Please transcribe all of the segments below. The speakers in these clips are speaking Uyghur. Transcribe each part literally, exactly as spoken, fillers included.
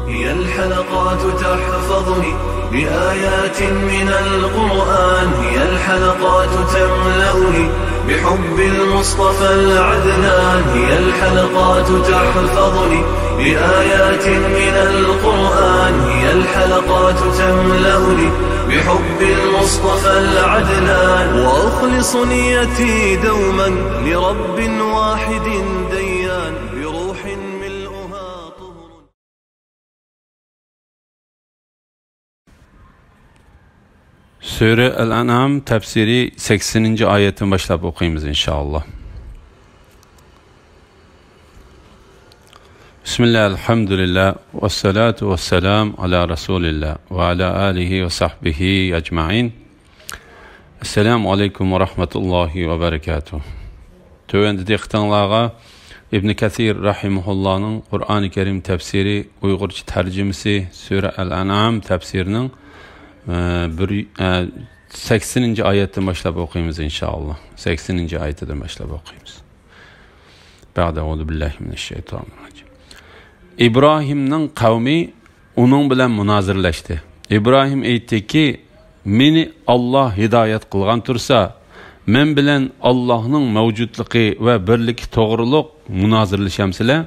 هي الحلقات تحفظني بآيات من القرآن، هي الحلقات تملأني بحب المصطفى العدنان، هي الحلقات تحفظني بآيات من القرآن، هي الحلقات تملأني بحب المصطفى العدنان، وأخلص نيتي دوما لرب واحد ديان، بروح ملؤها طهر. سۈرە ئەل-ئەنئام تەپسىرى سەكسىنىنچى ئايەتتىن باشلاپ ئوقۇيمىز، ئىنشائاللا. بىسمىللا، ئەلھەمدۇلىللا، ۋەسسالاتۇ ۋەسسالامۇ ئالا رەسۇلىللا، ۋە ئالا ئالىھى ۋە سەھبىھى ئەجمەئىن. ئەسسالامۇ ئەلەيكۇم ۋە رەھمەتۇللاھى ۋە بەرەكاتۇھ. تۆۋەندە دىققىتىڭلارغا ئىبن كەسىر رەھىمەھۇللانىڭ قۇرئانى كەرىم تەپسىرى ئۇيغۇرچە تەرجىمىسى سۈرە ئەل-ئەنئام تەپسىرىنىڭ، ئە، بىر، ئە، سەكسىنىنچى ئايەتتىن باشلاپ ئوقۇيمىز، ئىنشائاللا. سەكسىنىنچى ئايىتىدىن باشلاپ ئوقۇيمىز. بەئدە، ئەئۇزۇ بىللاھى مىنەششەيتانىررەجىم. ئىبراھىمنىڭ قەۋمى ئۇنىڭ بىلەن مۇنازىرىلەشتى. ئىبراھىم ئېيتتىكى، مېنى ئاللا ھىدايەت قىلغان تۇرسا، مەن بىلەن ئاللانىڭ مەۋجۇتلۇقى ۋە بىرلىكى توغرۇلۇق مۇنازىرىلىشەمسىلەر؟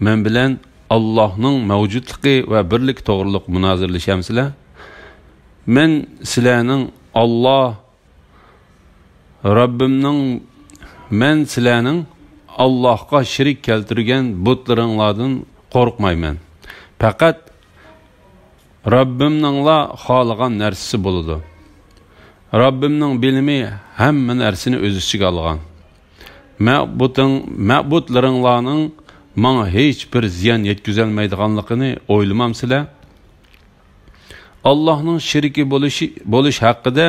مەن بىلەن ئاللانىڭ مەۋجۇتلۇقى ۋە بىرلىكى توغرۇلۇق مۇنازىرىلىشەمسىلەر؟ مەن سىلەرنىڭ ئاللا رەببىمنىڭ، مەن سىلەرنىڭ ئاللاھقا شېرىك كەلتۈرگەن بۇتلىرىڭلاردىن قورقمايمەن. پەقەت رەببىمنىڭلا خالىغان نەرسىسى بولىدۇ. رەببىمنىڭ بىلىمى ھەممە نەرسىنى ئۆز ئىچىگە ئالغان. مەبۇتىڭ-، مەبۇتلىرىڭلارنىڭ ماڭا ھېچ بىر زىيان يەتكۈزەلمەيدىغانلىقىنى ئويلىمامسىلەر؟ ئاللاھنىڭ شېرىكى بولۇشى، بولۇش ھەققىدە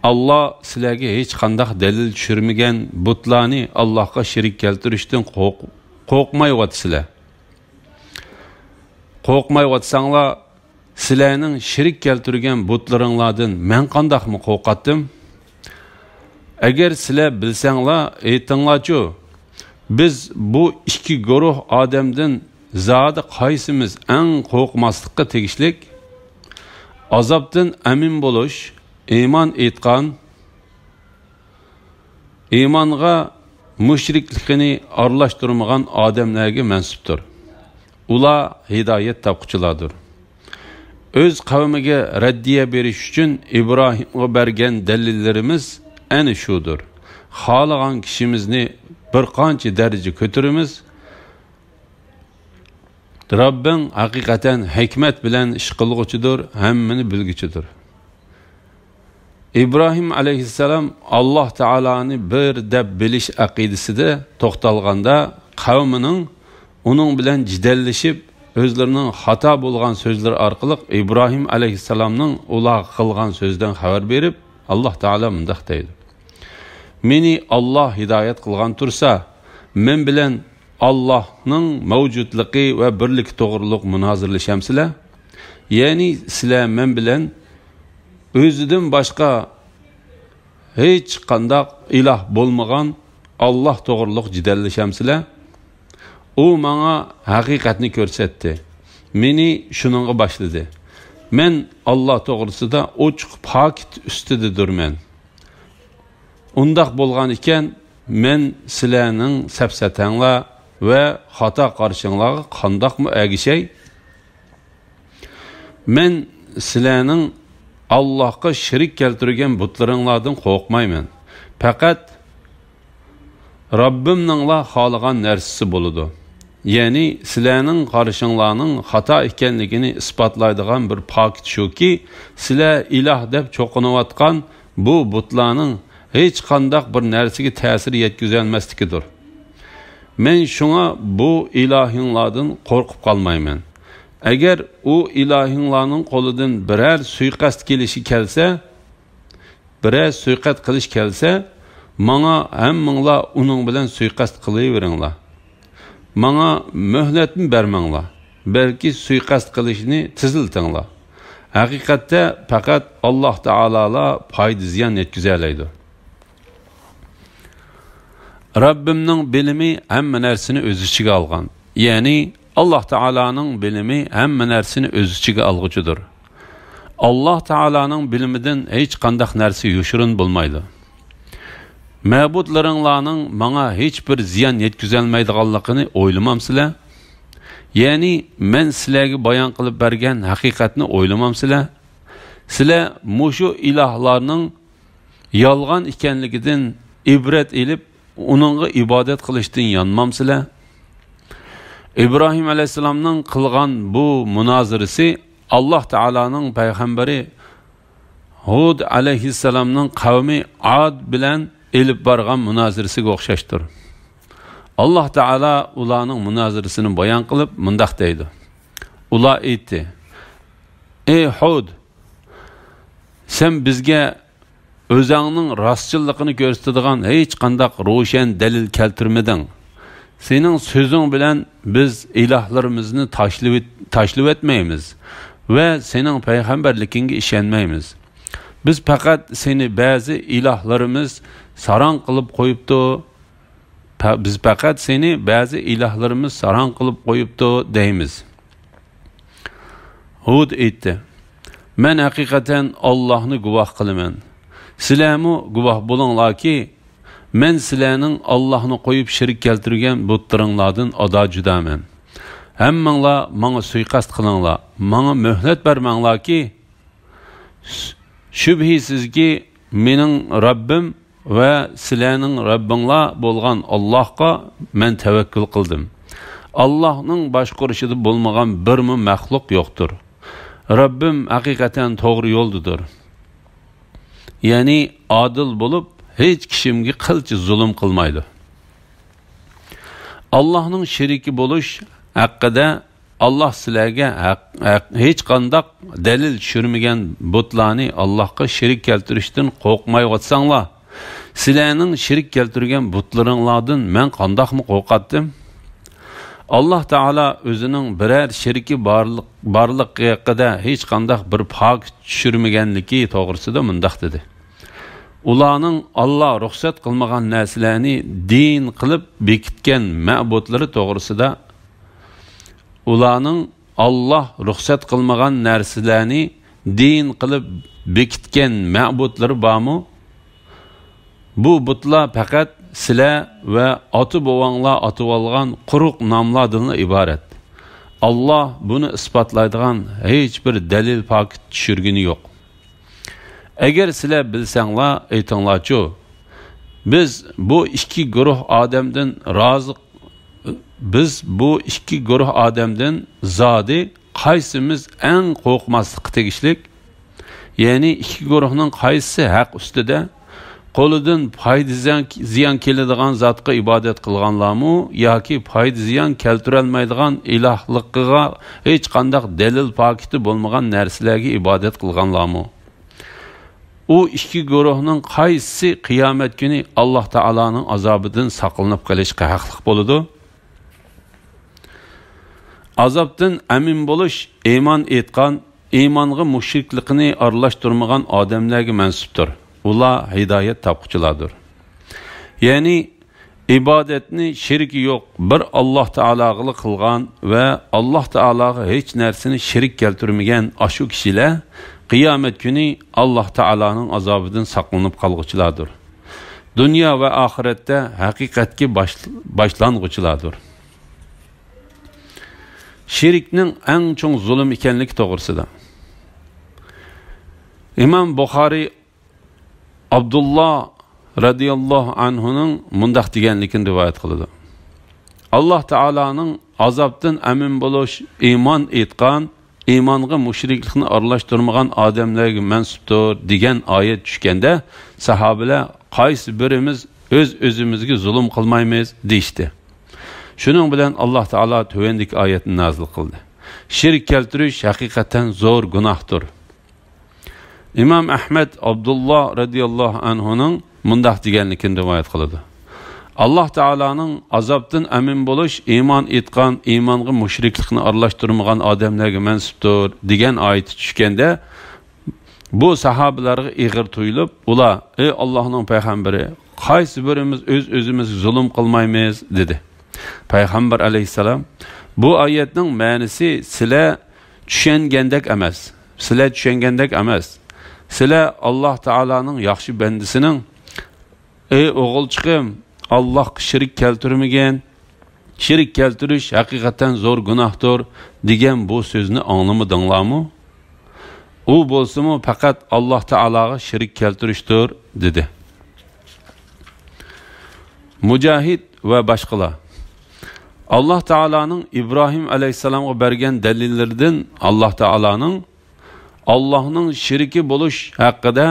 ئاللا سىلەرگە ھېچقانداق دەلىل چۈشۈرمىگەن بۇتلارنى ئاللاھقا شېرىك كەلتۈرۈشتىن قورق-، قورقمايۋاتىسىلەر. قورقمايۋاتساڭلار، سىلەرنىڭ شېرىك كەلتۈرگەن بۇتلىرىڭلاردىن مەن قانداقمۇ قورقاتتىم؟ ئەگەر سىلەر بىلسەڭلار، ئېيتىڭلارچۇ، بىز بۇ ئىككى گۇرۇھ ئادەمدىن زادى قايسىمىز ئەڭ قورقماسلىققا تېگىشلىك؟ ئازابتىن ئەمىن بولۇش، ئىمان ئېيتقان، ئىمانغا مۇشرىكلىقىنى ئارىلاشتۇرمىغان ئادەملەرگە مەنسۇپتۇر. ئۇلار ھىدايەت تاپقۇچىلاردۇر. ئۆز قەۋمىگە رەددىيە بېرىش ئۈچۈن ئىبراھىمغا بەرگەن دەلىللىرىمىز ئەنە شۇدۇر. خالىغان كىشىمىزنى بىر قانچە دەرىجە كۆتۈرىمىز. رەببىڭ ھەقىقەتەن ھېكمەت بىلەن ئىش قىلغۇچىدۇر، ھەممىنى بىلگۈچىدۇر. ئىبراھىم ئەلەيھىسسالام ئاللا تائالانى بىر دەپ بىلىش ئەقىدىسىدە توختالغاندا، قەۋمىنىڭ ئۇنىڭ بىلەن جېدەللىشىپ، ئۆزلىرىنىڭ خاتا بولغان سۆزلىرى ئارقىلىق ئىبراھىم ئەلەيھىسسالامنىڭ ئۇلارغا قىلغان سۆزىدىن خەۋەر بېرىپ، ئاللا تائالا مۇنداق دەيدۇ: مېنى ئاللا ھىدايەت قىلغان تۇرسا، مەن بىلەن ئاللاھنىڭ مەۋجۇتلۇقى ۋە بىرلىكى توغرۇلۇق مۇنازىرىلىشەمسىلەر؟ يەنى سىلەر مەن بىلەن ئۆزىدىن باشقا ھېچقانداق ئىلاھ بولمىغان ئاللاھ توغرۇلۇق جېدەللىشەمسىلەر؟ ئۇ ماڭا ھەقىقەتنى كۆرسەتتى. مېنى شۇنىڭغا باشلىدى. مەن ئاللاھ توغرىسىدا ئوچۇق پاكىت ئۈستىدىدۇرمەن. ئۇنداق بولغان ئىكەن، مەن سىلەرنىڭ سەپسەتەڭلار ۋە خاتا قارىشىڭلارغا قانداقمۇ ئەگىشەي؟ مەن سىلەرنىڭ ئاللاھقا شېرىك كەلتۈرگەن بۇتلىرىڭلاردىن قورقمايمەن. پەقەت رەببىمنىڭلا خالىغان نەرسىسى بولىدۇ. يەنى سىلەرنىڭ قارىشىڭلارنىڭ خاتا ئىكەنلىكىنى ئىسپاتلايدىغان بىر پاكىت شۇكى، سىلەر ئىلاھ دەپ چوقۇنۇۋاتقان بۇ بۇتلارنىڭ ھېچقانداق بىر نەرسىگە تەسىر يەتكۈزەلمەسلىكىدۇر. مەن شۇڭا بۇ ئىلاھىڭلاردىن قورقۇپ قالمايمەن. ئەگەر ئۇ ئىلاھىڭلارنىڭ قولىدىن بىرەر سۇيىقەست كېلىشى كەلسە، بىرەر سۇيىقەست قىلىش كەلسە، ماڭا ھەممىڭلار ئۇنىڭ بىلەن سۇيىقەست قىلىۋېرىڭلار. ماڭا مۆھلەتمۇ بەرمەڭلار، بەلكى سۇيىقەست قىلىشنى تېزلىتىڭلار. ھەقىقەتتە پەقەت ئاللاھ تائالالا پايدا-زىيان يەتكۈزەلەيدۇ. رەببىمنىڭ بىلىمى ھەممە نەرسىنى ئۆز ئىچىگە ئالغان. يەنى ئاللاھ تائالانىڭ بىلىمى ھەممە نەرسىنى ئۆز ئىچىگە ئالغۇچىدۇر. ئاللاھ تائالانىڭ بىلىمىدىن ھېچقانداق نەرسە يوشۇرۇن بولمايدۇ. مەبۇدلىرىڭلارنىڭ ماڭا ھېچبىر زىيان يەتكۈزەلمەيدىغانلىقىنى ئويلىمامسىلەر؟ يەنى مەن سىلەرگە بايان قىلىپ بەرگەن ھەقىقەتنى ئويلىمامسىلەر؟ سىلەر مۇشۇ ئىلاھلارنىڭ يالغان ئىكەنلىكىدىن ئىبرەت ئېلىپ، ئۇنىڭغا ئىبادەت قىلىشتىن يانمامسىلەر؟ ئىبراھىم ئەلەيھىسسالامنىڭ قىلغان بۇ مۇنازىرىسى ئاللاھ تائالانىڭ پەيغەمبىرى ھۇد ئەلەيھىسسالامنىڭ قەۋمى ئاد بىلەن ئېلىپ بارغان مۇنازىرىسىگە ئوخشاشتۇر. ئاللاھ تائالا ئۇلارنىڭ مۇنازىرىسىنى بايان قىلىپ مۇنداق دەيدۇ. ئۇلار ئېيتتى: «ئەي ھۇد، سەن بىزگە ئۆزەڭنىڭ راستچىللىقىنى كۆرسىتىدىغان ھېچقانداق روشەن دەلىل كەلتۈرمىدىڭ. سېنىڭ سۆزۈڭ بىلەن بىز ئىلاھلىرىمىزنى تاشلىۋېت-، تاشلىۋەتمەيمىز ۋە سېنىڭ پەيغەمبەرلىكىڭگە ئىشەنمەيمىز. بىز پەقەت سېنى بەزى ئىلاھلىرىمىز ساراڭ قىلىپ قويۇپتۇ، پە-، بىز پەقەت سېنى بەزى ئىلاھلىرىمىز ساراڭ قىلىپ قويۇپتۇ دەيمىز.» ھۇد ئېيتتى: «مەن ھەقىقەتەن ئاللاھنى گۇۋاھ قىلىمەن. سىلەرمۇ گۇۋاھ بولۇڭلاركى، مەن سىلەرنىڭ ئاللاھنى قويۇپ شېرىك كەلتۈرگەن بۇتلىرىڭلاردىن ئادا جۇدامەن. ھەممىڭلار ماڭا سۇيىقەست قىلىڭلار، ماڭا مۆھلەت بەرمەڭلاركى، شۈبھىسىزكى، مېنىڭ رەببىم ۋە سىلەرنىڭ رەببىڭلار بولغان ئاللاھقا مەن تەۋەككۈل قىلدىم. ئاللاھنىڭ باشقۇرۇشىدا بولمىغان بىرمۇ مەخلۇق يوقتۇر. رەببىم ھەقىقەتەن توغرا يولدىدۇر. يەنى ئادىل بولۇپ، ھېچ كىشىمگە قىلچە زۇلۇم قىلمايدۇ. ئاللاھنىڭ شېرىكى بولۇش ھەققىدە ئاللاھ سىلەرگە ھەق، ھەق، ھېچقانداق دەلىل چۈشۈرمىگەن بۇتلارنى ئاللاھقا شېرىك كەلتۈرۈشتىن قورقمايۋاتساڭلار، سىلەرنىڭ شېرىك كەلتۈرگەن بۇتلىرىڭلاردىن مەن قانداقمۇ قورقاتتىم؟ ئاللاھ تائالا ئۆزىنىڭ بىرەر شېرىكى بارلىق، بارلىقى ھەققىدە ھېچقانداق بىر پاكىت چۈشۈرمىگەنلىكى توغرىسىدا مۇنداق دېدى: ئۇلارنىڭ ئاللاھ رۇخسەت قىلمىغان نەرسىلەرنى دىن قىلىپ بېكىتكەن مەبۇدلىرى توغرىسىدا، ئۇلارنىڭ ئاللاھ رۇخسەت قىلمىغان نەرسىلەرنى دىن قىلىپ بېكىتكەن مەبۇدلىرى بارمۇ؟ بۇ بۇتلار پەقەت سىلەر ۋە ئاتا-بوۋاڭلار ئاتىۋالغان قۇرۇق ناملاردىنلا ئىبارەت. ئاللاھ بۇنى ئىسپاتلايدىغان ھېچبىر دەلىل پاكىت چۈشۈرگىنى يوق. ئەگەر سىلەر بىلسەڭلار، ئېيتىڭلارچۇ، بىز بۇ ئىككى گۇرۇھ ئادەمدىن رازى، بىز بۇ ئىككى گۇرۇھ ئادەمدىن زادى قايسىمىز ئەڭ قورقماسلىققا تېگىشلىك؟ يەنى ئىككى گۇرۇھنىڭ قايسىسى ھەق ئۈستىدە؟ قولىدىن پايدا زىيان، زىيان كېلىدىغان زاتقا ئىبادەت قىلغانلارمۇ ياكى پايدا زىيان كەلتۈرەلمەيدىغان ئىلاھلىقىغا ھېچقانداق دەلىل پاكىتى بولمىغان نەرسىلەرگە ئىبادەت قىلغانلارمۇ؟ ئۇ ئىككى گۇرۇھنىڭ قايسىسى قىيامەت كۈنى ئاللاھ تائالانىڭ ئازابىدىن ساقلىنىپ قېلىشقا ھەقلىق بولىدۇ؟ ئازابتىن ئەمىن بولۇش ئىمان ئېيتقان، ئىمانغا مۇشرىكلىقنى ئارىلاشتۇرمىغان ئادەملەرگە مەنسۇپتۇر. ئۇلار ھىدايەت تاپقۇچىلاردۇر. يەنى ئىبادەتنى شېرىكى يوق بىر ئاللاھ تائالاغىلا قىلغان ۋە ئاللاھ تائالاغا ھېچ نەرسىنى شېرىك كەلتۈرمىگەن ئاشۇ كىشىلەر قىيامەت كۈنى ئاللاھ تائالانىڭ ئازابىدىن ساقلىنىپ قالغۇچىلاردۇر. دۇنيا ۋە ئاخىرەتتە ھەقىقەتكە باش-، باشلانغۇچىلاردۇر. شېرىكنىڭ ئەڭ چوڭ زۇلۇم ئىكەنلىكى توغرىسىدا. ئىمام بۇخارىي ئابدۇللا رەزىياللاھۇ ئەنھۇنىڭ مۇنداق دېگەنلىكىنى رىۋايەت قىلىدۇ: ئاللاھ تائالانىڭ ئازابتىن ئەمىن بولۇش ئىمان ئېيتقان، ئىمانغا مۇشرىكلىقنى ئارىلاشتۇرمىغان ئادەملەرگە مەنسۇپتۇر دېگەن ئايەت چۈشكەندە، ساھابىلەر: «قايسى بىرىمىز ئۆز-ئۆزىمىزگە زۇلۇم قىلمايمىز؟» دېيىشتى. شۇنىڭ بىلەن ئاللاھ تائالا تۆۋەندىكى ئايەتنى نازىل قىلدى: «شېرىك كەلتۈرۈش ھەقىقەتەن زور گۇناھتۇر.» ئىمام ئەھمەد ئابدۇللا رەزىياللاھۇ ئەنھۇنىڭ مۇنداق دېگەنلىكىنى رىۋايەت قىلىدۇ: ئاللاھ تائالانىڭ «ئازابتىن ئەمىن بولۇش ئىمان ئېيتقان، ئىمانغا مۇشرىكلىقنى ئارىلاشتۇرمىغان ئادەملەرگە مەنسۇپتۇر» دېگەن ئايىتى چۈشكەندە، بۇ ساھابىلەرگە ئېغىر تۇيۇلۇپ، ئۇلار: «ئەي ئاللاھنىڭ پەيغەمبىرى، قايسى بىرىمىز ئۆز-ئۆزىمىزگە زۇلۇم قىلمايمىز؟» دېدى. پەيغەمبەر ئەلەيھىسسالام: بۇ ئايەتنىڭ مەنىسى سىلەر چۈشەنگەندەك ئەمەس. سىلەر چۈشەنگەندەك ئەمەس. سىلەر ئاللاھ تائالانىڭ ياخشى بەندىسىنىڭ، ئەي ئوغۇلچىقىم، ئاللاھقا شېرىك كەلتۈرمىگىن، شېرىك كەلتۈرۈش ھەقىقەتەن زور گۇناھتۇر، دېگەن بۇ سۆزنى ئاڭلىمىدىڭلارمۇ؟ ئۇ بولسىمۇ پەقەت ئاللاھ تائالاغا شېرىك كەلتۈرۈشتۇر، دېدى. مۇجاھىد ۋە باشقىلار. ئاللاھ تائالانىڭ ئىبراھىم ئەلەيھىسسالامغا بەرگەن دەلىللىرىدىن، ئاللاھ تائالانىڭ، ئاللاھنىڭ شېرىكى بولۇش ھەققىدە،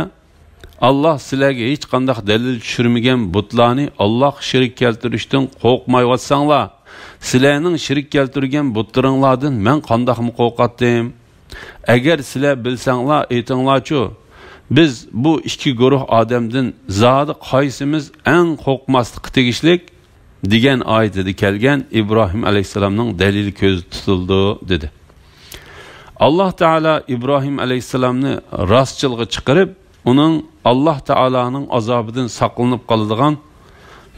ئاللاھ سىلەرگە ھېچقانداق دەلىل چۈشۈرمىگەن بۇتلارنى ئاللاھقا شېرىك كەلتۈرۈشتىن قورقمايۋاتساڭلار، سىلەرنىڭ شېرىك كەلتۈرگەن بۇتلىرىڭلاردىن مەن قانداقمۇ قورقاتتىم؟ ئەگەر سىلەر بىلسەڭلار، ئېيتىڭلارچۇ، بىز بۇ ئىككى گۇرۇھ ئادەمدىن زادى قايسىمىز ئەڭ قورقماسلىققا تېگىشلىك؟ دېگەن ئايىتىدە كەلگەن ئىبراھىم ئەلەيھىسسالامنىڭ دەلىلى كۆزدە تۇتۇلىدۇ، دېدى. ئاللاھ تائالا ئىبراھىم ئەلەيھىسسالامنى راستچىلغا چىقىرىپ، ئۇنىڭ ئاللاھ تائالانىڭ ئازابىدىن ساقلىنىپ قالىدىغان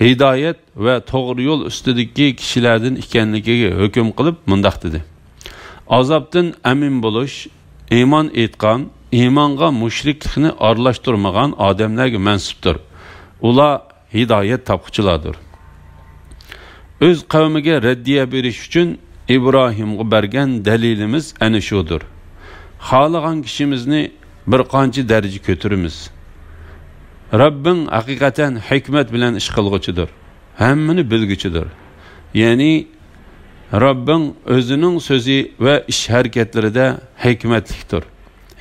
ھىدايەت ۋە توغرا يول ئۈستىدىكى كىشىلەردىن ئىكەنلىكىگە ھۆكۈم قىلىپ مۇنداق دېدى: ئازابتىن ئەمىن بولۇش، ئىمان ئېيتقان، ئىمانغا مۇشرىكلىقنى ئارىلاشتۇرمىغان ئادەملەرگە مەنسۇپتۇر. ئۇلار ھىدايەت تاپقۇچىلاردۇر. ئۆز قەۋمىگە رەددىيە بېرىش ئۈچۈن ئىبراھىمغا بەرگەن دەلىلىمىز ئەنە شۇدۇر. خالىغان كىشىمىزنى بىر قانچە دەرىجە كۆتۈرىمىز. رەببىڭ ھەقىقەتەن ھېكمەت بىلەن ئىش قىلغۇچىدۇر، ھەممىنى بىلگۈچىدۇر. يەنى رەببىڭ ئۆزىنىڭ سۆزى ۋە ئىش ھەرىكەتلىرىدە ھېكمەتلىكتۇر.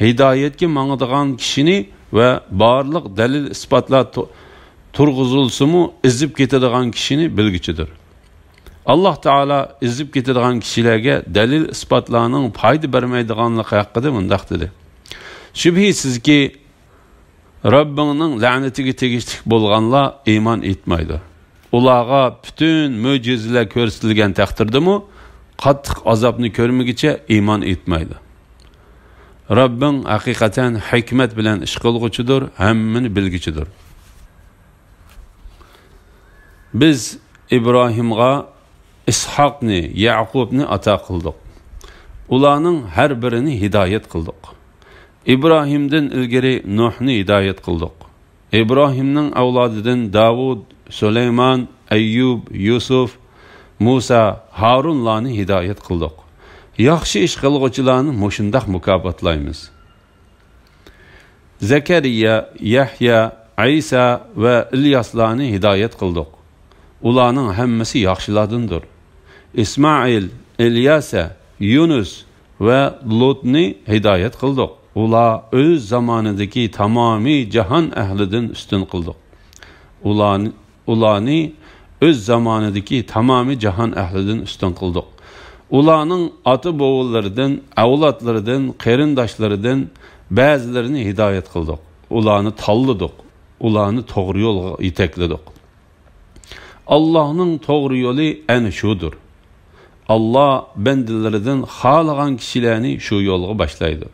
ھىدايەتكە ماڭىدىغان كىشىنى ۋە بارلىق دەلىل ئىسپاتلار تو-، تۇرغۇزۇلسىمۇ ئېزىپ كېتىدىغان كىشىنى بىلگۈچىدۇر. ئاللاھ تائالا ئېزىپ كېتىدىغان كىشىلەرگە دەلىل ئىسپاتلارنىڭ پايدا بەرمەيدىغانلىقى ھەققىدە مۇنداق دېدى: شۈبھىسىزكى، رەببىڭنىڭ لەنىتىگە تېگىشلىك بولغانلار ئىمان ئېيتمايدۇ. ئۇلارغا پۈتۈن مۆجىزىلەر كۆرسىتىلگەن تەقدىردىمۇ، قاتتىق ئازابنى كۆرمىگۈچە ئىمان ئېيتمايدۇ. رەببىڭ ھەقىقەتەن ھېكمەت بىلەن ئىش قىلغۇچىدۇر، ھەممىنى بىلگۈچىدۇر. بىز ئىبراھىمغا ئىسھاقنى، يەقۇبنى ئاتا قىلدۇق. ئۇلارنىڭ ھەر بىرىنى ھىدايەت قىلدۇق. ئىبراھىمدىن ئىلگىرى نۇھنى ھىدايەت قىلدۇق. ئىبراھىمنىڭ ئەۋلادىدىن داۋۇد، سۇلايمان، ئەييۇب، يۈسۈف، مۇسا، ھارۇنلارنى ھىدايەت قىلدۇق. ياخشى ئىش قىلغۇچىلارنى مۇشۇنداق مۇكاپاتلايمىز. زەكەرىيا، يەھيا، ئەيسا ۋە ئىلياسلارنى ھىدايەت قىلدۇق. ئۇلارنىڭ ھەممىسى ياخشىلاردىندۇر. ئىسمائىل، ئىلياسە، يۇنۇس ۋە لۇتنى ھىدايەت قىلدۇق. ئۇلار ئۆز زامانىدىكى تامامىي جاھان ئەھلىدىن ئۈستۈن قىلدۇق. ئۇلارنى، ئۇلارنى ئۆز زامانىدىكى تامامىي جاھان ئەھلىدىن ئۈستۈن قىلدۇق. ئۇلارنىڭ ئاتا-بوۋىلىرىدىن، ئەۋلادلىرىدىن، قېرىنداشلىرىدىن بەزىلىرىنى ھىدايەت قىلدۇق. ئۇلارنى تاللىدۇق. ئۇلارنى توغرا يولغا يېتەكلىدۇق. ئاللاھنىڭ توغرا يولى ئەنە شۇدۇر. ئاللاھ بەندىلىرىدىن خالىغان كىشىلەرنى شۇ يولغا باشلايدۇ.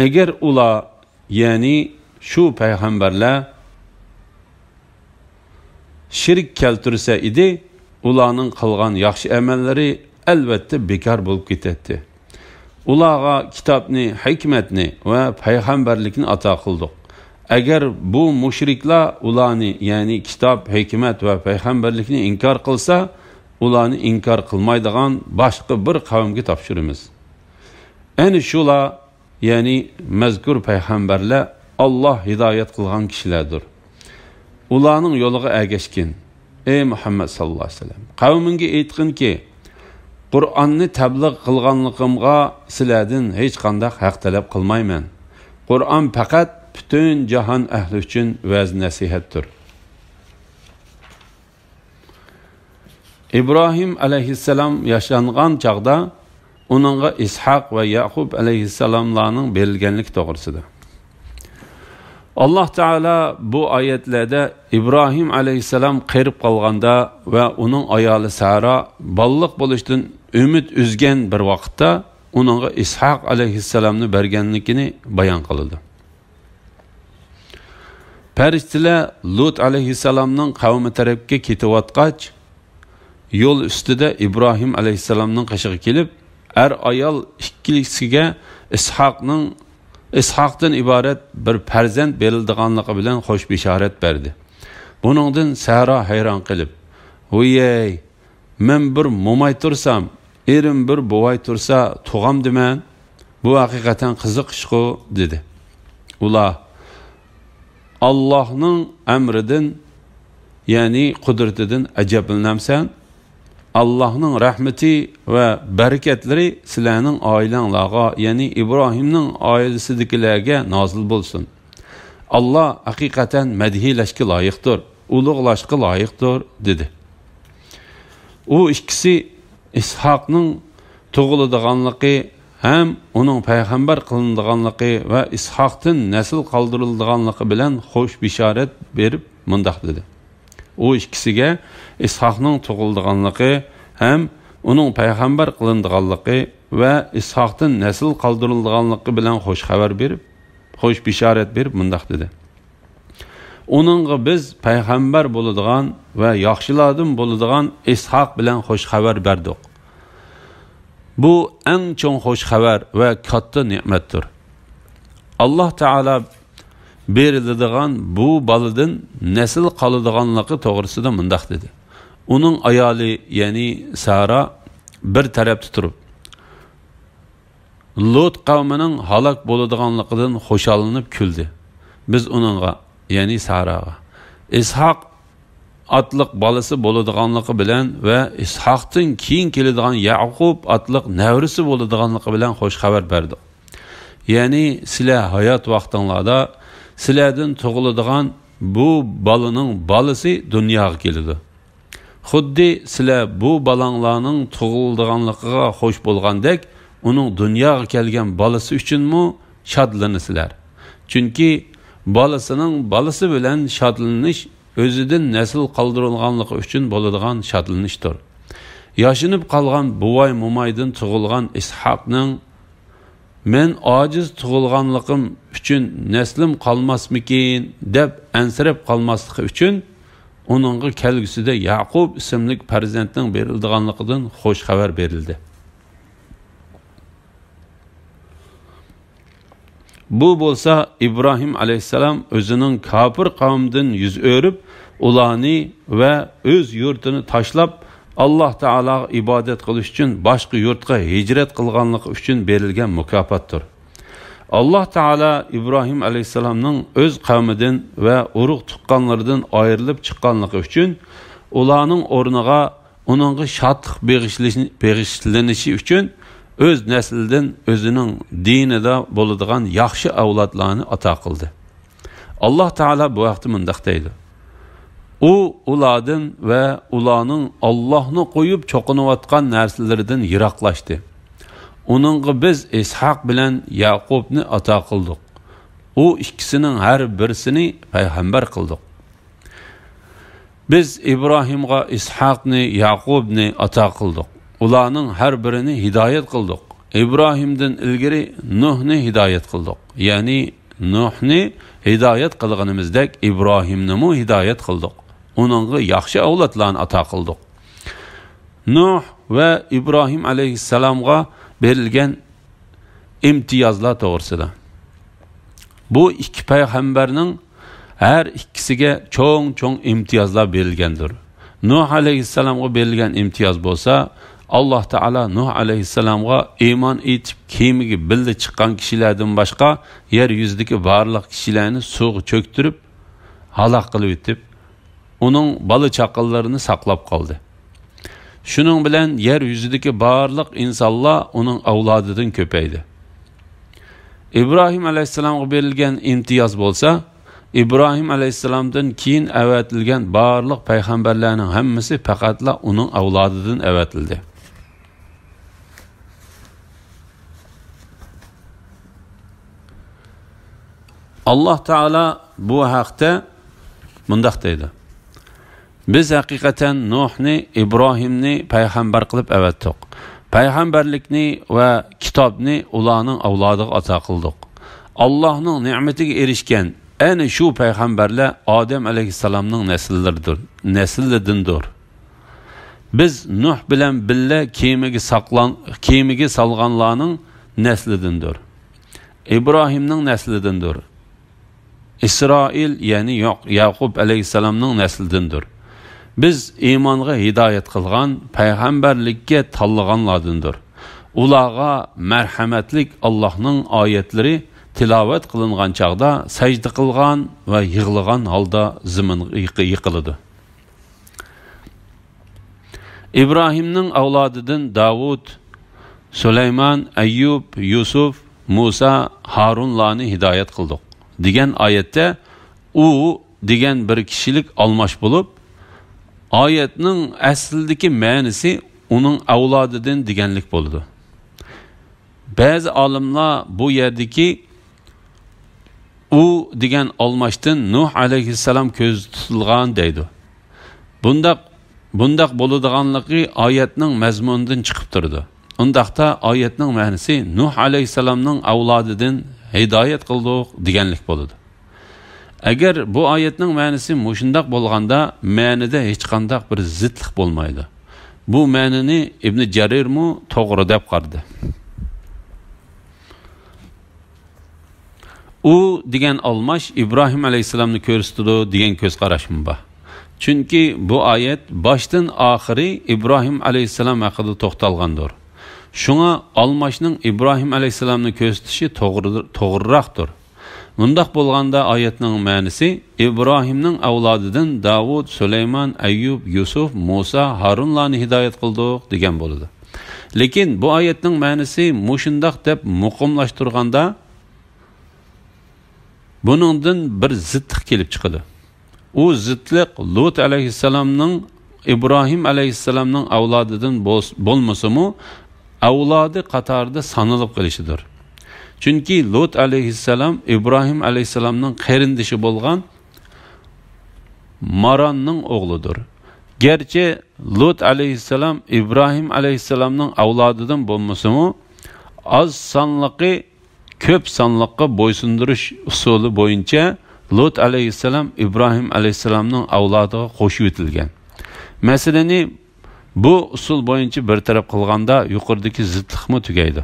ئەگەر ئۇلار، يەنى شۇ پەيغەمبەرلەر شېرىك كەلتۈرسە ئىدى، ئۇلارنىڭ قىلغان ياخشى ئەمەللىرى ئەلۋەتتە بىكار بولۇپ كېتەتتى. ئۇلارغا كىتابنى، ھېكمەتنى ۋە پەيغەمبەرلىكنى ئاتا قىلدۇق. ئەگەر بۇ مۇشرىكلار ئۇلارنى، يەنى كىتاب، ھېكمەت ۋە پەيغەمبەرلىكنى ئىنكار قىلسا، ئۇلارنى ئىنكار قىلمايدىغان باشقا بىر قەۋمگە تاپشۇرىمىز. ئەنە شۇلار، يەنى مەزكۇر پەيغەمبەرلەر ئاللاھ ھىدايەت قىلغان كىشىلەردۇر. ئۇلارنىڭ يولىغا ئەگەشكىن. ئەي مۇھەممەد ساللاللاھۇ ئەلەيھى ۋەسەللەم، قەۋمىڭگە ئېيتقىنكى، قۇرئاننى تەبلىغ قىلغانلىقىمغا سىلەردىن ھېچقانداق ھەق تەلەپ قىلمايمەن. قۇرئان پەقەت پۈتۈن جاھان ئەھلى ئۈچۈن ۋەز-نەسىھەتتۇر. ئىبراھىم ئەلەيھىسسالام ياشانغان چاغدا ئۇنىڭغا ئىسھاق ۋە يەقۇب ئەلەيھىسسالاملارنىڭ بېرىلگەنلىكى توغرىسىدا. ئاللاھ تائالا بۇ ئايەتلەردە ئىبراھىم ئەلەيھىسسالام قېرىپ قالغاندا ۋە ئۇنىڭ ئايالى سارا بالىلىق بولۇشتىن ئۈمىد ئۈزگەن بىر ۋاقىتتا ئۇنىڭغا ئىسھاق ئەلەيھىسسالامنى بەرگەنلىكىنى بايان قىلىدۇ. پەرىشتىلەر لۇت ئەلەيھىسسالامنىڭ قەۋمى تەرەپكە كېتىۋاتقاچ، يول ئۈستىدە ئىبراھىم ئەلەيھىسسالامنىڭ قېشىغا كېلىپ، ئەر-ئايال ئىككىلىسىگە ئىسھاقنىڭ، ئىسھاقتىن ئىبارەت بىر پەرزەنت بېرىلىدىغانلىقى بىلەن خوش بېشارەت بەردى. بۇنىڭدىن سەھرا ھەيران قېلىپ، ۋىيەي، مەن بىر موماي تۇرسام، ئېرىم بىر بوۋاي تۇرسا تۇغامدىمەن؟ بۇ ھەقىقەتەن قىزىق ئىشقۇ، دېدى. ئۇلار، ئاللاھنىڭ ئەمرىدىن، يەنى قۇدرىتىدىن ئەجەبلىنەمسەن؟ ئاللاھنىڭ رەھمىتى ۋە بەرىكەتلىرى سىلەرنىڭ ئائىلەڭلارغا، يەنى ئىبراھىمنىڭ ئائىلىسىدىكىلەرگە نازىل بولسۇن. ئاللا ھەقىقەتەن مەدھىيلەشكە لايىقتۇر، ئۇلۇغلاشقا لايىقتۇر، دېدى. ئۇ ئىككىسى ئىسھاقنىڭ تۇغۇلىدىغانلىقى ھەم ئۇنىڭ پەيغەمبەر قىلىنىدىغانلىقى ۋە ئىسھاقتىن نەسىل قالدۇرۇلىدىغانلىقى بىلەن خوش بېشارەت بېرىپ مۇنداق دېدى. ئۇ ئىككىسىگە ئىسھاقنىڭ تۇغۇلىدىغانلىقى ھەم ئۇنىڭ پەيغەمبەر قىلىنىدىغانلىقى ۋە ئىسھاقتىن نەسىل قالدۇرۇلىدىغانلىقى بىلەن خوش خەۋەر بېرىپ، خوش بېشارەت بېرىپ مۇنداق دېدى. ئۇنىڭغا بىز پەيغەمبەر بولىدىغان ۋە ياخشىلاردىن بولىدىغان ئىسھاق بىلەن خوش خەۋەر بەردۇق. بۇ ئەڭ چوڭ خوش خەۋەر ۋە كاتتا نېمەتتۇر. ئاللا تائالا بېرىلىدىغان بۇ بالىدىن نەسىل قالىدىغانلىقى توغرىسىدا مۇنداق دېدى. ئۇنىڭ ئايالى، يەنى سارا بىر تەرەپتە تۇرۇپ، لۇت قەۋمىنىڭ ھالاك بولىدىغانلىقىدىن خۇشاللىنىپ كۈلدى. بىز ئۇنىڭغا، يەنى ساراغا، ئىسھاق ئاتلىق بالىسى بولىدىغانلىقى بىلەن ۋە ئىسھاقتىن كېيىن كېلىدىغان يەقۇب ئاتلىق نەۋرىسى بولىدىغانلىقى بىلەن خوش خەۋەر بەردۇق. يەنى سىلەر ھايات ۋاقتىڭلاردا سىلەردىن تۇغۇلىدىغان بۇ بالىنىڭ بالىسى دۇنياغا كېلىدۇ. خۇددى سىلەر بۇ بالاڭلارنىڭ تۇغۇلىدىغانلىقىغا خوش بولغاندەك، ئۇنىڭ دۇنياغا كەلگەن بالىسى ئۈچۈنمۇ شادلىنىسىلەر. چۈنكى بالىسىنىڭ بالىسى بىلەن شادلىنىش ئۆزىدىن نەسىل قالدۇرۇلغانلىقى ئۈچۈن بولىدىغان شادلىنىشتۇر. ياشىنىپ قالغان بوۋاي-مومايدىن تۇغۇلغان ئىسھاقنىڭ «مەن ئاجىز تۇغۇلغانلىقىم ئۈچۈن نەسلىم قالماسمىكىن؟» دەپ ئەنسىرەپ قالماسلىقى ئۈچۈن، ئۇنىڭغا كەلگۈسىدە يەقۇب ئىسىملىك پەرزەنتنىڭ بېرىلىدىغانلىقىدىن خوش خەۋەر بېرىلدى. بۇ بولسا ئىبراھىم ئەلەيھىسسالام ئۆزىنىڭ كاپىر قەۋمىدىن يۈز ئۆرۈپ، ئۇلارنى ۋە ئۆز يۇرتىنى تاشلاپ، ئاللا تائالاغا ئىبادەت قىلىش ئۈچۈن باشقا يۇرتقا ھىجرەت قىلغانلىقى ئۈچۈن بېرىلگەن مۇكاپاتتۇر. ئاللا تائالا ئىبراھىم ئەلەيھىسسالامنىڭ ئۆز قەۋمىدىن ۋە ئۇرۇق-تۇغقانلىرىدىن ئايرىلىپ چىققانلىقى ئۈچۈن، ئۇلارنىڭ ئورنىغا ئۇنىڭغا شادلىق بېغىشلىشى، بېغىشلىنىشى ئۈچۈن ئۆز نەسلىدىن ئۆزىنىڭ دىنىدا بولىدىغان ياخشى ئەۋلادلارنى ئاتا قىلدى. ئاللا تائالا بۇ ھەقتە مۇنداق دەيدۇ: ئۇ ئۇلاردىن ۋە ئۇلارنىڭ ئاللاھنى قويۇپ چوقۇنۇۋاتقان نەرسىلىرىدىن يىراقلاشتى. ئۇنىڭغا بىز ئىسھاق بىلەن يەقۇبنى ئاتا قىلدۇق. ئۇ ئىككىسىنىڭ ھەر بىرسىنى پەيغەمبەر قىلدۇق. بىز ئىبراھىمغا ئىسھاقنى، يەقۇبنى ئاتا قىلدۇق. ئۇلارنىڭ ھەر بىرىنى ھىدايەت قىلدۇق. ئىبراھىمدىن ئىلگىرى نۇھنى ھىدايەت قىلدۇق. يەنى نۇھنى ھىدايەت قىلغىنىمىزدەك، ئىبراھىمنىمۇ ھىدايەت قىلدۇق. ئۇنىڭغا ياخشى ئەۋلادلارنى ئاتا قىلدۇق. نۇھ ۋە ئىبراھىم ئەلەيھىسسالامغا بېرىلگەن ئىمتىيازلار توغرىسىدا. بۇ ئىككى پەيغەمبەرنىڭ ھەر ئىككىسىگە چوڭ-چوڭ ئىمتىيازلار بېرىلگەندۇر. نۇھ ئەلەيھىسسالامغا بېرىلگەن ئىمتىياز بولسا، ئاللا تائالا نۇھ ئەلەيھىسسالامغا ئىمان ئېيتىپ، كېمىگە بىللە چىققان كىشىلەردىن باشقا يەر يۈزىدىكى بارلىق كىشىلەرنى سۇغا چۆكتۈرۈپ، ھالاك قىلىۋېتىپ، ئۇنىڭ بالا-چاقىلىرىنى ساقلاپ قالدى. شۇنىڭ بىلەن يەر يۈزىدىكى بارلىق ئىنسانلار ئۇنىڭ ئەۋلادىدىن كۆپەيدى. ئىبراھىم ئەلەيھىسسالامغا بېرىلگەن ئىمتىياز بولسا، ئىبراھىم ئەلەيھىسسالامدىن كېيىن ئەۋەتىلگەن بارلىق پەيغەمبەرلەرنىڭ ھەممىسى پەقەتلا ئۇنىڭ ئەۋلادىدىن ئەۋەتىلدى. ئاللا تائالا بۇ ھەقتە مۇنداق دەيدۇ: بىز ھەقىقەتەن نۇھنى، ئىبراھىمنى پەيغەمبەر قىلىپ ئەۋەتتۇق. پەيغەمبەرلىكنى ۋە كىتابنى ئۇلارنىڭ ئەۋلادىغا ئاتا قىلدۇق. ئاللانىڭ نېمىتىگە ئېرىشكەن ئەنە شۇ پەيغەمبەرلەر ئادەم ئەلەيھىسسالامنىڭ نەسىللىرىدۇر، نەسلىدىندۇر. بىز نۇھ بىلەن بىللە كېمىگە ساقلان-، كېمىگە سالغانلارنىڭ نەسلىدىندۇر. ئىبراھىمنىڭ نەسلىدىندۇر. ئىسرائىل، يەنى ياق-، ياقۇپ ئەلەيھىسسالامنىڭ نەسلىدىندۇر. بىز ئىمانغا ھىدايەت قىلغان، پەيغەمبەرلىككە تاللىغانلاردىندۇر. ئۇلارغا مەرھەمەتلىك ئاللاھنىڭ ئايەتلىرى تىلاۋەت قىلىنغان چاغدا سەجدە قىلغان ۋە يىغلىغان ھالدا زېمىنغا يىق-، يىقىلىدۇ. ئىبراھىمنىڭ ئەۋلادىدىن داۋۇت، سۇلايمان، ئەييۇب، يۈسۈپ، مۇسا، ھارۇنلارنى ھىدايەت قىلدۇق دېگەن ئايەتتە ئۇ دېگەن بىر كىشىلىك ئالماش بولۇپ، ئايەتنىڭ ئەسلىدىكى مەنىسى ئۇنىڭ ئەۋلادىدىن دېگەنلىك بولىدۇ. بەزى ئالىملار بۇ يەردىكى ئۇ دېگەن ئالماشتىن نۇھ ئەلەيھىسسالام كۆزدە تۇتۇلغان دەيدۇ. بۇنداق، بۇنداق بولىدىغانلىقى ئايەتنىڭ مەزمۇنىدىن چىقىپ تۇرىدۇ. ئۇنداقتا ئايەتنىڭ مەنىسى نۇھ ئەلەيھىسسالامنىڭ ئەۋلادىدىن ھىدايەت قىلدۇق دېگەنلىك بولىدۇ. ئەگەر بۇ ئايەتنىڭ مەنىسى مۇشۇنداق بولغاندا، مەنىدە ھېچقانداق بىر زىتلىق بولمايدۇ. بۇ مەنىنى ئىبنى جەرىرمۇ توغرا دەپ قارىدى. ئۇ دېگەن ئالماش ئىبراھىم ئەلەيھىسسالامنى كۆرسىتىدۇ دېگەن كۆز قاراشمۇ بار. چۈنكى بۇ ئايەت باشتىن ئاخىرى ئىبراھىم ئەلەيھىسسالام ھەققىدە توختالغاندۇر. شۇڭا ئالماشنىڭ ئىبراھىم ئەلەيھىسسالامنى كۆرسىتىشى توغرىدۇر-، توغرىراقتۇر. مۇنداق بولغاندا ئايەتنىڭ مەنىسى ئىبراھىمنىڭ ئەۋلادىدىن داۋۇت، سۇلايمان، ئەييۇب، يۈسۈپ، مۇسا، ھارۇنلارنى ھىدايەت قىلدۇق دېگەن بولىدۇ. لېكىن بۇ ئايەتنىڭ مەنىسى مۇشۇنداق دەپ مۇقىملاشتۇرغاندا، بۇنىڭدىن بىر زىتلىق كېلىپ چىقىدۇ. ئۇ زىتلىق لۇت ئەلەيھىسسالامنىڭ ئىبراھىم ئەلەيھىسسالامنىڭ ئەۋلادىدىن بولس-، بولمىسىمۇ، ئەۋلادى قاتارىدا سانىلىپ قېلىشىدۇر. چۈنكى لۇت ئەلەيھىسسالام ئىبراھىم ئەلەيھىسسالامنىڭ قېرىندىشى بولغان ماراننىڭ ئوغلىدۇر. گەرچە لۇت ئەلەيھىسسالام ئىبراھىم ئەلەيھىسسالامنىڭ ئەۋلادىدىن بولمىسىمۇ، ئاز سانلىقى كۆپ سانلىققا بويسۇندۇرۇش ئۇسۇلى بويىچە لۇت ئەلەيھىسسالام ئىبراھىم ئەلەيھىسسالامنىڭ ئەۋلادىغا قوشۇۋېتىلگەن. مەسىلىنى بۇ ئۇسۇل بويىچە بىر تەرەپ قىلغاندا يۇقىرىدىكى زىتلىقمۇ تۈگەيدۇ.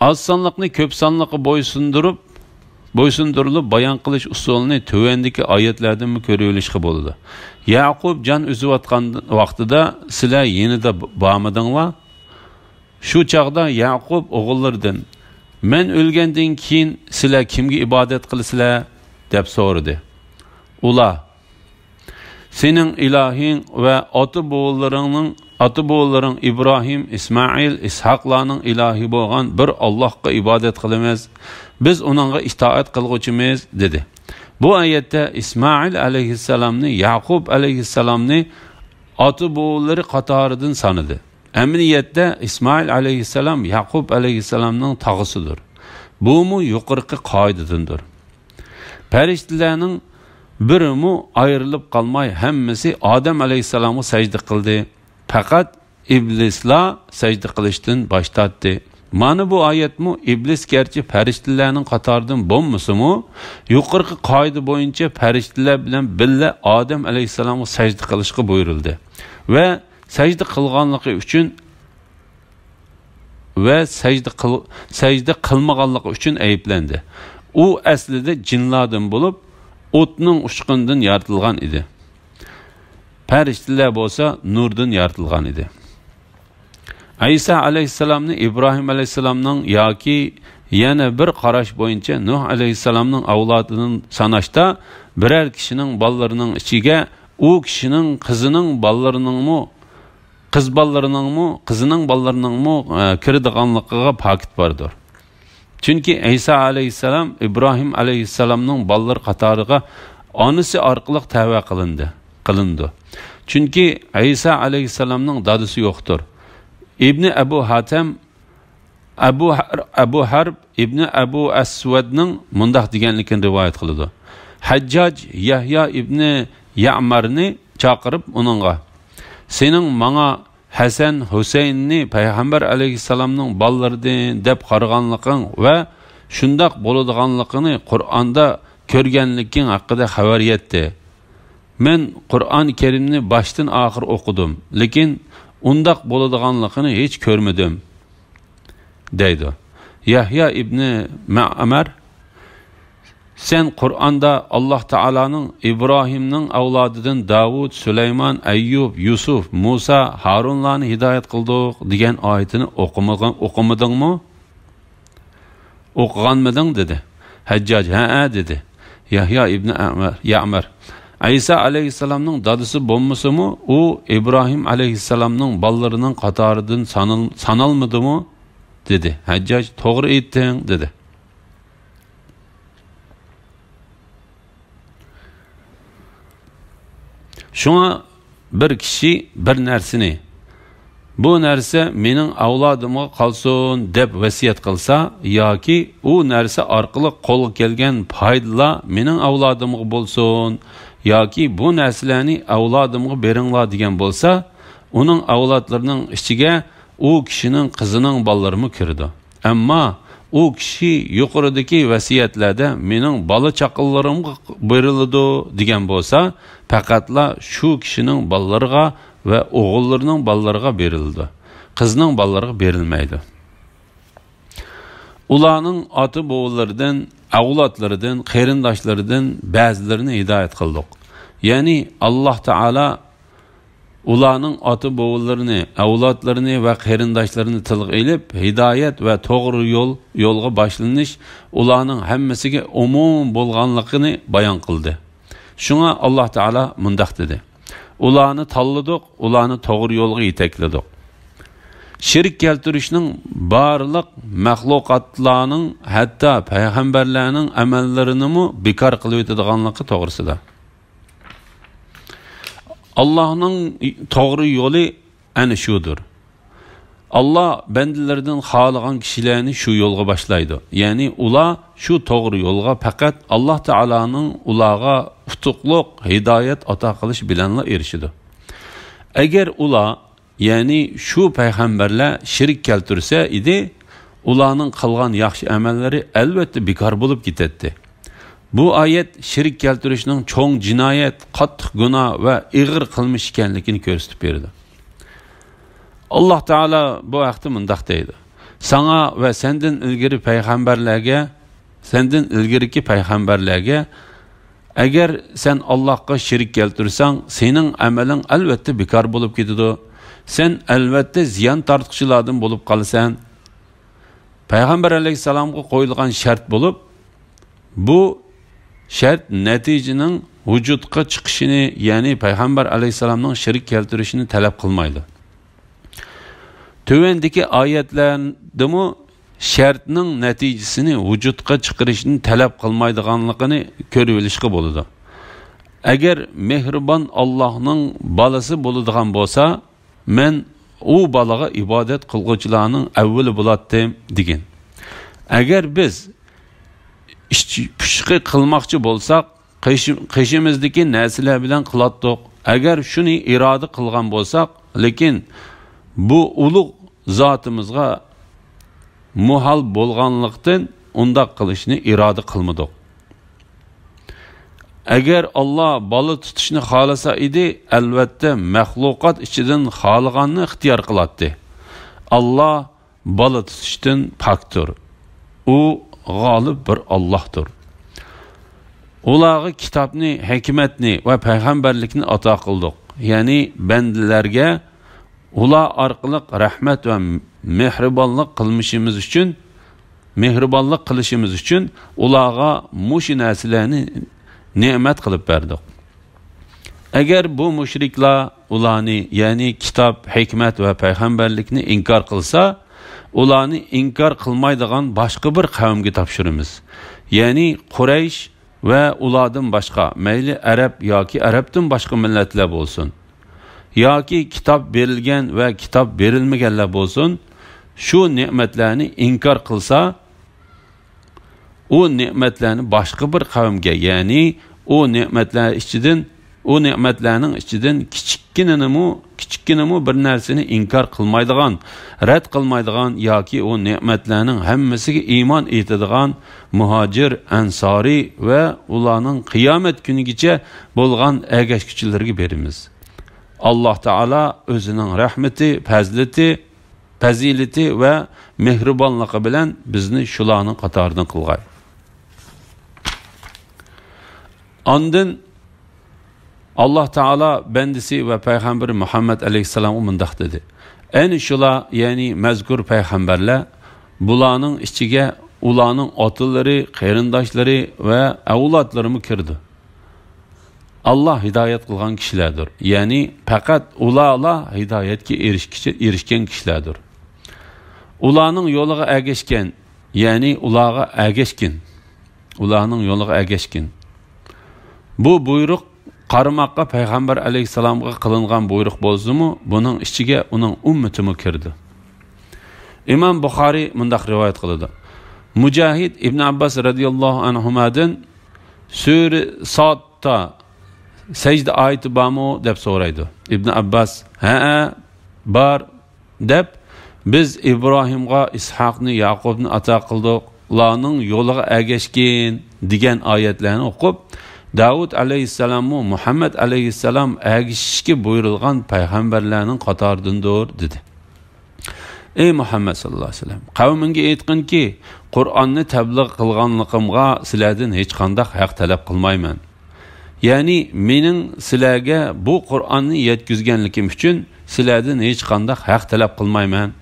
ئاز سانلىقنى كۆپ سانلىققا بويسۇندۇرۇپ، بويسۇندۇرۇلۇپ بايان قىلىش ئۇسۇلىنى تۆۋەندىكى ئايەتلەردىنمۇ كۆرۈۋېلىشقا بولىدۇ. يەقۇب جان ئۈزۈۋاتقان ۋاقتىدا سىلەر يېنىدا بارمىدىڭلار؟ شۇ چاغدا يەقۇب ئوغۇللىرىدىن، مەن ئۆلگەندىن كېيىن سىلەر كىمگە ئىبادەت قىلىسىلەر؟ دەپ سورىدى. ئۇلار، سېنىڭ ئىلاھىڭ ۋە ئاتا-بوۋىلىرىڭنىڭ، ئاتا-بوۋىلىرىڭ ئىبراھىم، ئىسمائىل، ئىسھاقلارنىڭ ئىلاھى بولغان بىر ئاللاھقا ئىبادەت قىلىمىز. بىز ئۇنىڭغا ئىتائەت قىلغۇچىمىز، دېدى. بۇ ئايەتتە ئىسمائىل ئەلەيھىسسالامنى، يەقۇب ئەلەيھىسسالامنى ئاتا-بوۋىلىرى قاتارىدىن سانىدى. ئەمەلىيەتتە ئىسمائىل ئەلەيھىسسالام يەقۇب ئەلەيھىسسالامنىڭ تاغىسىدۇر. بۇمۇ يۇقىرىقى قائىدىدىندۇر. پەرىشتىلەرنىڭ بىرىمۇ ئايرىلىپ قالماي، ھەممىسى ئادەم ئەلەيھىسسالامغا سەجدە قىلدى. پەقەت ئىبلىسلا سەجدە قىلىشتىن باش تارتتى. مانا بۇ ئايەتمۇ ئىبلىس گەرچە پەرىشتىلەرنىڭ قاتارىدىن بولمىسىمۇ، يۇقىرىقى قائىدە بويىچە پەرىشتىلەر بىلەن بىللە ئادەم ئەلەيھىسسالامغا سەجدە قىلىشقا بۇيرۇلدى ۋە سەجدە قىلغانلىقى ئۈچۈن ۋە سەجدە قىل-، سەجدە قىلمىغانلىقى ئۈچۈن ئەيىبلەندى. ئۇ ئەسلىدە جىنلاردىن بولۇپ، ئوتنىڭ ئۇچقۇنىدىن يارىتىلغان ئىدى. پەرىشتىلەر بولسا نۇردىن يارىتىلغان ئىدى. ئەيسا ئەلەيھىسسالامنى ئىبراھىم ئەلەيھىسسالامنىڭ ياكى يەنە بىر قاراش بويىچە نۇھ ئەلەيھىسسالامنىڭ ئەۋلادىدىن ساناشتا، بىرەر كىشىنىڭ بالىلىرىنىڭ ئىچىگە ئۇ كىشىنىڭ قىزىنىڭ بالىلىرىنىڭمۇ، قىز بالىلىرىنىڭمۇ، قىزىنىڭ بالىلىرىنىڭمۇ، ئە، كىرىدىغانلىقىغا پاكىت باردۇر. چۈنكى ئەيسا ئەلەيھىسسالام ئىبراھىم ئەلەيھىسسالامنىڭ بالىلىرى قاتارىغا ئانىسى ئارقىلىق تەۋە قىلىندى، قىلىنىدۇ. چۈنكى ئەيسا ئەلەيھىسسالامنىڭ دادىسى يوقتۇر. ئىبنى ئەبۇ ھاتەم ئەبۇ ھەر-، ئەبۇ ھەرب ئىبنى ئەبۇ ئەسۋەدنىڭ مۇنداق دېگەنلىكىنى رىۋايەت قىلىدۇ. ھەججاج يەھيا ئىبنى يەمەرنى چاقىرىپ ئۇنىڭغا، سېنىڭ ماڭا ھەسەن، ھۈسەيىننى پەيغەمبەر ئەلەيھىسسالامنىڭ بالىلىرىدىن دەپ قارىغانلىقىڭ ۋە شۇنداق بولىدىغانلىقىنى قۇرئاندا كۆرگەنلىكىڭ ھەققىدە خەۋەر يەتتى. مەن قۇرئان كەرىمنى باشتىن ئاخىر ئوقۇدۇم، لېكىن ئۇنداق بولىدىغانلىقىنى ھېچ كۆرمىدىم، دەيدۇ. يەھيا ئىبنى مەمەر، سەن قۇرئاندا ئاللاھ تائالانىڭ ئىبراھىمنىڭ ئەۋلادىدىن داۋۇت، سۇلايمان، ئەييۇب، يۈسۈپ، مۇسا، ھارۇنلارنى ھىدايەت قىلدۇق دېگەن ئايىتىنى ئوقۇمىغان-، ئوقۇمىدىڭمۇ؟ ئوقۇغانمىدىڭ؟ دېدى. ھەججاج، ھەئە، دېدى. يەھيا ئىبنى ئەمەر، يەمەر، ئەيسا ئەلەيھىسسالامنىڭ دادىسى بولمىسىمۇ، ئۇ ئىبراھىم ئەلەيھىسسالامنىڭ بالىلىرىنىڭ قاتارىدىن سانال-، سانالمىدىمۇ؟ دېدى. ھەججاج، توغرا ئېيتتىڭ، دېدى. شۇڭا بىر كىشى بىر نەرسىنى، بۇ نەرسە مېنىڭ ئەۋلادىمغا قالسۇن، دەپ ۋەسىيەت قىلسا ياكى ئۇ نەرسە ئارقىلىق قولغا كەلگەن پايدىلار مېنىڭ ئەۋلادىمغا بولسۇن ياكى بۇ نەرسىلەرنى ئەۋلادىمغا بېرىڭلار دېگەن بولسا، ئۇنىڭ ئەۋلادلىرىنىڭ ئىچىگە ئۇ كىشىنىڭ قىزىنىڭ بالىلىرىمۇ كىرىدۇ. ئەمما ئۇ كىشى يۇقىرىدىكى ۋەسىيەتلەردە مېنىڭ بالا-چاقىلىرىمغا بېرىلىدۇ دېگەن بولسا، پەقەتلا شۇ كىشىنىڭ بالىلىرىغا ۋە ئوغۇللىرىنىڭ بالىلىرىغا بېرىلىدۇ. قىزنىڭ بالىلىرىغا بېرىلمەيدۇ. ئۇلارنىڭ ئاتا-بوۋىلىرىدىن، ئەۋلادلىرىدىن، قېرىنداشلىرىدىن بەزىلىرىنى ھىدايەت قىلدۇق. يەنى ئاللاھ تائالا ئۇلارنىڭ ئاتا-بوۋىلىرىنى، ئەۋلادلىرىنى ۋە قېرىنداشلىرىنى تىلغا ئېلىپ، ھىدايەت ۋە توغرا يول، يولغا باشلىنىش ئۇلارنىڭ ھەممىسىگە ئومۇمىي بولغانلىقىنى بايان قىلدى. شۇڭا ئاللاھ تائالا مۇنداق دېدى: ئۇلارنى تاللىدۇق، ئۇلارنى توغرا يولغا يېتەكلىدۇق. شېرىك كەلتۈرۈشنىڭ بارلىق مەخلۇقاتلارنىڭ، ھەتتا پەيغەمبەرلەرنىڭ ئەمەللىرىنىمۇ بىكار قىلىۋېتىدىغانلىقى توغرىسىدا. ئاللاھنىڭ توغرا يولى ئەنە شۇدۇر. ئاللاھ بەندىلىرىدىن خالىغان كىشىلەرنى شۇ يولغا باشلايدۇ. يەنى ئۇلار شۇ توغرا يولغا پەقەت ئاللاھ تائالانىڭ ئۇلارغا ئۇتۇقلۇق، ھىدايەت ئاتا قىلىشى بىلەنلا ئېرىشىدۇ. ئەگەر ئۇلار، يەنى شۇ پەيغەمبەرلەر شېرىك كەلتۈرسە ئىدى، ئۇلارنىڭ قىلغان ياخشى ئەمەللىرى ئەلۋەتتە بىكار بولۇپ كېتەتتى. بۇ ئايەت شېرىك كەلتۈرۈشنىڭ چوڭ جىنايەت، قاتتىق گۇناھ ۋە ئېغىر قىلمىش ئىكەنلىكىنى كۆرسىتىپ بېرىدۇ. ئاللاھ تائالا بۇ ھەقتە مۇنداق دەيدۇ: ساڭا ۋە سەندىن ئىلگىرى پەيغەمبەرلەرگە، سەندىن ئىلگىرىكى پەيغەمبەرلەرگە، ئەگەر سەن ئاللاھقا شېرىك كەلتۈرسەڭ، سېنىڭ ئەمەلىڭ ئەلۋەتتە بىكار بولۇپ كېتىدۇ. سەن ئەلۋەتتە زىيان تارتقۇچىلاردىن بولۇپ قالىسەن. پەيغەمبەر ئەلەيھىسسالامغا قويۇلغان شەرت بولۇپ، بۇ شەرت نەتىجىنىڭ ۋۇجۇدقا چىقىشىنى، يەنى پەيغەمبەر ئەلەيھىسسالامنىڭ شېرىك كەلتۈرۈشىنى تەلەپ قىلمايدۇ. تۆۋەندىكى ئايەتلەردىمۇ شەرتنىڭ نەتىجىسىنى ۋۇجۇدقا چىقىرىشنى تەلەپ قىلمايدىغانلىقىنى كۆرۈۋېلىشقا بولىدۇ. ئەگەر مېھرىبان ئاللاھنىڭ بالىسى بولىدىغان بولسا، مەن ئۇ بالىغا ئىبادەت قىلغۇچىلارنىڭ ئەۋۋىلى بولاتتىم، دېگىن. ئەگەر بىز ئىچ پۇشۇقى قىلماقچى بولساق، قېشى-، قېشىمىزدىكى نەرسىلەر بىلەن قىلاتتۇق. ئەگەر شۇنى ئىرادە قىلغان بولساق، لېكىن بۇ ئۇلۇغ زاتىمىزغا مۇھال بولغانلىقتىن، ئۇنداق قىلىشنى ئىرادە قىلمىدۇق. ئەگەر ئاللا بالا تۇتۇشنى خالىسا ئىدى، ئەلۋەتتە، مەخلۇقات ئىچىدىن خالىغاننى ئىختىيار قىلاتتى. ئاللا بالا تۇتۇشتىن پاكتۇر. ئۇ غالىب بىر ئاللاھتۇر. ئۇلارغا كىتابنى، ھېكمەتنى ۋە پەيغەمبەرلىكنى ئاتا قىلدۇق. يەنى بەندىلەرگە ئۇلار ئارقىلىق رەھمەت ۋە مېھرىبانلىق قىلمىشىمىز ئۈچۈن، مېھرىبانلىق قىلىشىمىز ئۈچۈن ئۇلارغا مۇشۇ نەرسىلەرنى نېمەت قىلىپ بەردۇق. ئەگەر بۇ مۇشرىكلار ئۇلارنى، يەنى كىتاب، ھېكمەت ۋە پەيغەمبەرلىكنى ئىنكار قىلسا، ئۇلارنى ئىنكار قىلمايدىغان باشقا بىر قەۋمگە تاپشۇرىمىز. يەنى قۇرەيش ۋە ئۇلاردىن باشقا، مەيلى ئەرەب ياكى ئەرەبتىن باشقا مىللەتلەر بولسۇن، ياكى كىتاب بېرىلگەن ۋە كىتاب بېرىلمىگەنلەر بولسۇن، شۇ نېمەتلەرنى ئىنكار قىلسا، ئۇ نېمەتلەرنى باشقا بىر قەۋمگە، يەنى ئۇ نېمەتلەر ئىچىدىن ئۇ نېمەتلەرنىڭ ئىچىدىن كىچىككىنىنىمۇ، كىچىككىنىمۇ بىر نەرسىنى ئىنكار قىلمايدىغان، رەت قىلمايدىغان ياكى ئۇ نېمەتلەرنىڭ ھەممىسىگە ئىمان ئېيتىدىغان مۇھاجىر، ئەنسارىي ۋە ئۇلارنىڭ قىيامەت كۈنىگىچە بولغان ئەگەشكۈچىلىرىگە بېرىمىز. ئاللاھ تائالا ئۆزىنىڭ رەھمىتى، پەزلىتى، پەزىلىتى ۋە مېھرىبانلىقى بىلەن بىزنى شۇلارنىڭ قاتارىدىن قىلغاي. ئاندىن ئاللاھ تائالا بەندىسى ۋە پەيغەمبىرى مۇھەممەد ئەلەيھىسسالامغا مۇنداق دېدى: ئەنە شۇلار، يەنى مەزكۇر پەيغەمبەرلەر، بۇلارنىڭ ئىچىگە ئۇلارنىڭ ئاتىلىرى، قېرىنداشلىرى ۋە ئەۋلادلىرىمۇ كىرىدۇ. ئاللاھ ھىدايەت قىلغان كىشىلەردۇر. يەنى پەقەت ئۇلارلا ھىدايەتكە ئېرىشكىچە-، ئېرىشكەن كىشىلەردۇر. ئۇلارنىڭ يولىغا ئەگەشكەن، يەنى ئۇلارغا ئەگەشكىن. ئۇلارنىڭ يولىغا ئەگەشكىن. بۇ بۇيرۇق قارىماققا پەيغەمبەر ئەلەيھىسسالامغا قىلىنغان بۇيرۇق بولسىمۇ، بۇنىڭ ئىچىگە ئۇنىڭ ئۈممىتىمۇ كىرىدۇ. ئىمام بۇخارىي مۇنداق رىۋايەت قىلىدۇ: مۇجاھىد ئىبن ئابباس رەزىياللاھۇ ئەنھۇمادىن سۈرە سادتا سەجدە ئايىتى بارمۇ دەپ سورايدۇ. ئىبن ئابباس، ھەئە، بار، دەپ، بىز ئىبراھىمغا ئىسھاقنى، ياقۇبنى ئاتا قىلدۇق، ئۇلارنىڭ يولىغا ئەگەشكىن دېگەن ئايەتلەرنى ئوقۇپ، داۋۇت ئەلەيھىسسالاممۇ مۇھەممەد ئەلەيھىسسالام ئەگىشىشكە بۇيرۇلغان پەيغەمبەرلەرنىڭ قاتارىدىندۇر، دېدى. ئەي مۇھەممەد ساللاللاھۇ ئەلەيھى ۋەسەللەم، قەۋمىڭگە ئېيتقىنكى، قۇرئاننى تەبلىغ قىلغانلىقىمغا سىلەردىن ھېچقانداق ھەق تەلەپ قىلمايمەن. يەنى مېنىڭ سىلەرگە بۇ قۇرئاننى يەتكۈزگەنلىكىم ئۈچۈن سىلەردىن ھېچقانداق ھەق تەلەپ قىلمايمەن.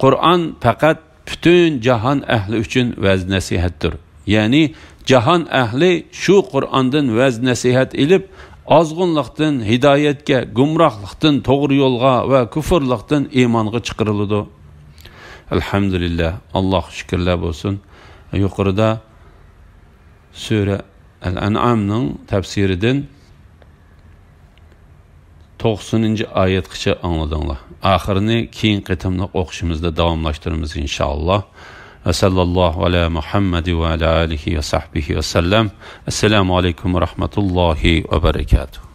قۇرئان پەقەت پۈتۈن جاھان ئەھلى ئۈچۈن ۋەز-نەسىھەتتۇر. يەنى جاھان ئەھلى شۇ قۇرئاندىن ۋەز-نەسىھەت ئېلىپ، ئازغۇنلۇقتىن ھىدايەتكە، گۇمراھلىقتىن توغرا يولغا ۋە كۇفۇرلۇقتىن ئىمانغا چىقىرىلىدۇ. ئەلھەمدۇلىللاھ، ئاللاھقا شۈكۈرلەر بولسۇن. يۇقىرىدا سۈرە ئەل-ئەنئامنىڭ تەپسىرىدىن توقسىنىنچى ئايەتكىچە ئاڭلىدىڭلار. ئاخىرىنى كېيىنكى قېتىملىق ئوقۇشىمىزدا داۋاملاشتۇرىمىز، ئىنشائاللاھ. ۋە ساللاللاھۇ ئەلا مۇھەممەد ۋە ئەلا ئالىھى ۋە سەھبىھى ۋە سەللەم. ئەسسالامۇ ئەلەيكۇم ۋە رەھمەتۇللاھى ۋە بەرەكاتۇھ.